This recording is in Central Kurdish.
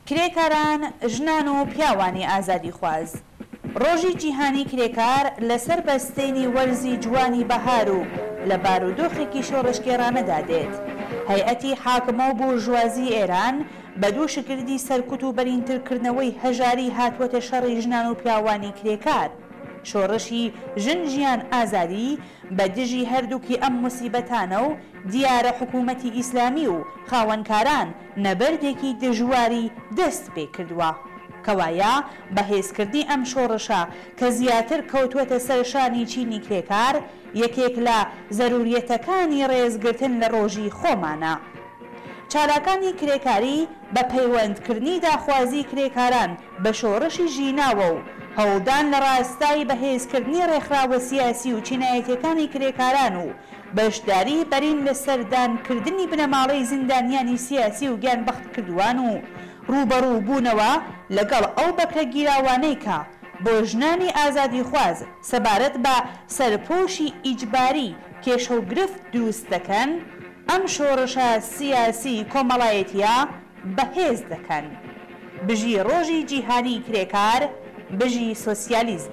کرێکاران، ژنان و پیاوانی ئازادیخواز، ڕۆژی جیهانی کرێکار لەسەر بەستێنی وەرزی جوانی بەهار و لە بارودۆخێکی شۆڕشگێڕانەدا دێت. هەیئەتی حاکمە و بورژوازی ئێران بە دوو شگردی سەرکوت و بەرینترکردنەوەی هەژاری هاتووەتە شەڕی ژنان و پیاوانی کرێکار. شۆڕشی ژن ژیان ئازادی بە دژی هەردووکی ئەم موسیبەتانە و دیارە حکوومەتی ئیسلامی و خاوەنکاران نەبەردێکی دژواری دەست پێ کردووە. کەوایە بەهێزکردنی ئەم شۆڕشە کە زیاتر کەوتووەتە سەر شانی چینی کرێکار، یەکێک لە زەرووریەتەکانی ڕێزگرتن لە ڕۆژی خۆمانە. چالاکانی کرێکاری بە پەیوەندکردنی داخوازی کرێکاران بە شۆڕشی ژیناوە و هەوڵدان لە ڕاستای بەهێزکردنی ڕێکخراوە سیاسی و چینایەتیەکانی کرێکاران و بەشداری بەرین لە سەردان کردنی بنەماڵەی زیندانیانی سیاسی و گیانبەختکردووان و ڕووبەڕوو بوونەوە لەگەڵ ئەو بەکرەگیراوانەی کە بۆ ژنانی ئازادیخواز سەبارەت بە سەرپۆشی ئیجباری کێشەو گرفت دروست دەکەن، ئەم شۆڕشە سیاسی کۆمەڵایەتیە بەهێز دەکەن. بژی ڕۆژی جیهانی کرێکار، بژی سۆسیالیزم.